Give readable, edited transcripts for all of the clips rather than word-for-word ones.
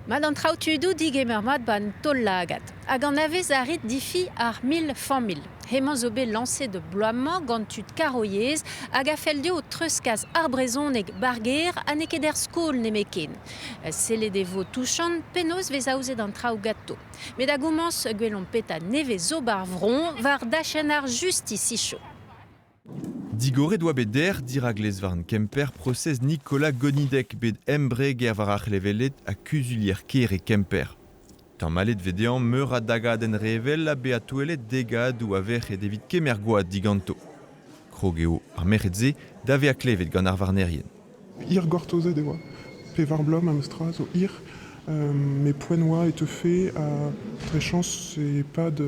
Mat an traoù tudoù digemer mat 'ba 'n taol-lagad. Hag anavez a rit difi ar mil familh. Hemañ zo bet lañset bloaz-mañ gant tud kar-o-yezh hag a fell dezho treuzkas ar brezhoneg 'bar gêr ha n'eo ket er skol nemetken. Sellet e vo touchant penaos 'vez aozet an traoù ganto. Met da gomañs gwelomp petra nevez zo 'bar vro war dachenn ar justis Digoret oa bet dec'h dirak lez-varn Kemper prosez Nicolas Gonidec bet embreger war ar c'hleveled ha kuzulier-kêr e Kemper. Tamallet vez dezhañ meur a dagadenn revel ha bezañ touellet degadoù a verc'hed evit kemer gwad diganto. Krog eo ar merc'hed-se da vezañ klevet gant ar varnerien. Hir gortozet e oa. Pevar bloaz memestra zo hir. Met poent oa e teufe ha dre chañs e-pad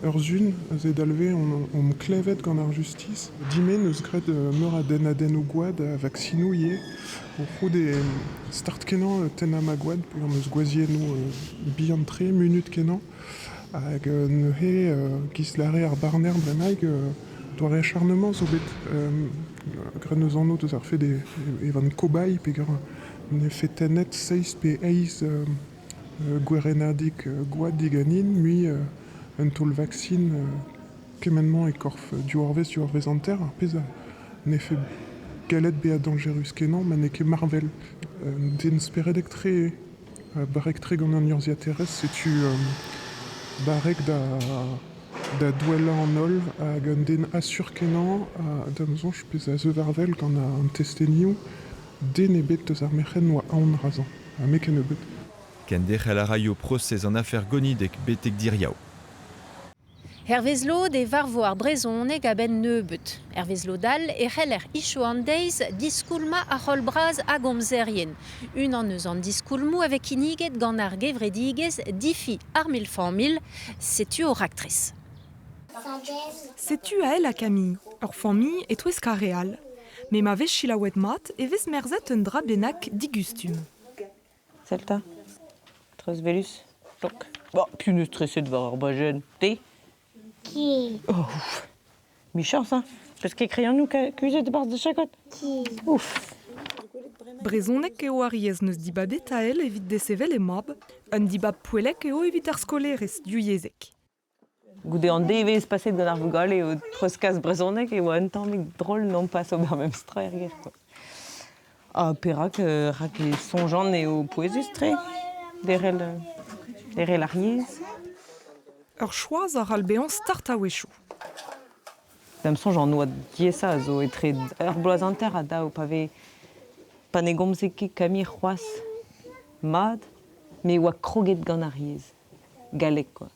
ur sun aze dalvez omp klevet gant ar justis. Dime 'neus graet meur a dennadennoù gwad ha vaksinoù ivez. O c'houde start-kenañ tennañ ma gwad peogwir 'm eus gwazhiennoù bihan-tre, munut-kenañ. Hag neuze 'giz lâre ar barner bremaik doare acharnement zo bet graet 'neus anv deus ar fed e van cobaye peogwir 'nefe tennet seizh pe eizh gwerennadig gwad diganin mui un taol vaksin kement-mañ e korf div eurvezh, div eurvezh hanter, ar pezh a 'nefe gallet bezañ dañjerus-kenañ ma n'eo ket marvel. Un den speredek-tre eo, barrek-tre gant an urzhiataerezh, setu barrek da da douellañ an holl hag un den asur-kenañ da'm soñj pezh a zeu war-wel gant an testenioù den ebet eus ar merc'hed n'oa aon razañ, ha me kennebeut. Kenderc'hel a raio prosez an afer Gonideg betek diriaou. Hervez lod e varvo ar brezhoneg a-benn nebeut. Hervez lod all e c'heller hiziv an deiz diskoulmañ ar c'holl bras a gomzerien. Unan eus an diskoulmoù a vez kinniget gant ar gevredigezh Difi ar mil familh. Setu o raktres. Setu Ael ha Camille, ur familh e-touesk ar re all. Met ma vez selaouet mat e vez merzet un dra bennak digustum. Sell 'ta, treuzwelus, klok. Bon, piv 'neus treset war ur bajenn? Te? Ki. Oh, ouf. Michañs, hein? Peus ket kreionoù kuzhet e-barzh da chakod? Ki. Ouf. Brezhoneg eo ar yezh 'neus dibabet Ael evit desevel he mab. Un dibab poellek eo evit ar skolaerez divyezhek. Goude an devezh paset gant ar vugale o treuzkas brezhoneg e oa un tammig drol nompas ober memes tra er gêr quoi. Ha perak rak e soñjan eo pouezus-tre derc'hel derc'hel ar yezh. Ur choaz a c'hall bezañ start a-wechoù. Da'm soñj an oad diaesañ a zo etre ur bloaz hanter ha daou pa vez pa ne gomze ket Camille c'hoazh mat met e oa kroget gant ar yezh. galleg quoi.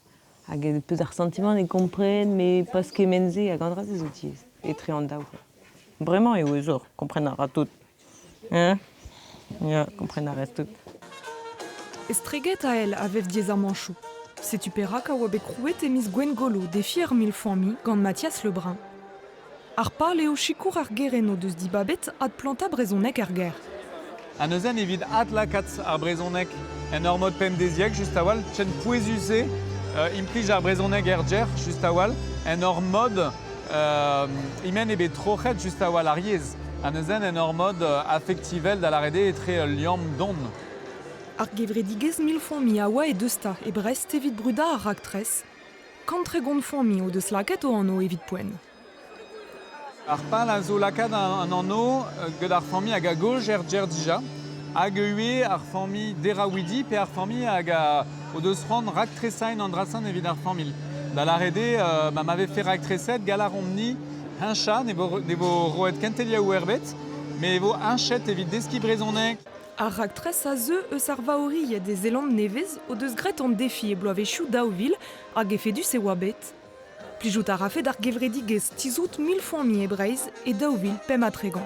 Hag peus ar santimant e kompren mais pas kement-se hag an dra-se zo diaes etre an daou. Bremañ eo aesoc'h, kompren a ra tout. Hein? Ya, kompren a rez tout. Estreget a-el a vev diaezamanchoù. Setu perak a oa bet krouet e miz Gwengolo defi ar mil familh gant Mathias Lebrun. Ar pal eo sikour ar gerent o deus dibabet adplantañ brezhoneg er gêr. Ha neuze evit adlakaat ar brezhoneg en ur mod pemdeziek just a-walc'h, ken pouezus-se implij ar brezhoneg er gêr just a-walc'h, en ur mod e-men eo bet troc'het just a-walc'h ar yezh. Ha neuze en ur mod afektivel da lâret eo etre ul liamm don. Ar gevredigezh Mil Familh a oa e Deusta e Brest evit brudañ ar raktres. Kantregont familh o deus lakaet o anv evit poent. Ar pal a zo lakaat an anv gant ar familh hag a goj er gêr dija, hag ivez ar familh deraouidi pe ar familh hag a, o deus c'hoant raktresañ an dra-sen evit ar familh. Da lâret eo, ma vefe raktreset, gall a raomp-ni heñchañ, ne vo, ne vo roet kentelioù erbet, met e vo heñchet evit deskiñ brezhoneg. Ar raktres a zeu eus ar Vaoried e Zeland-Nevez o deus graet an defi e bloavezhioù 2000 hag efedus e oa bet. Plijout a rafe d'ar gevredigezh tizhout 1000 familh e Breizh e 2035.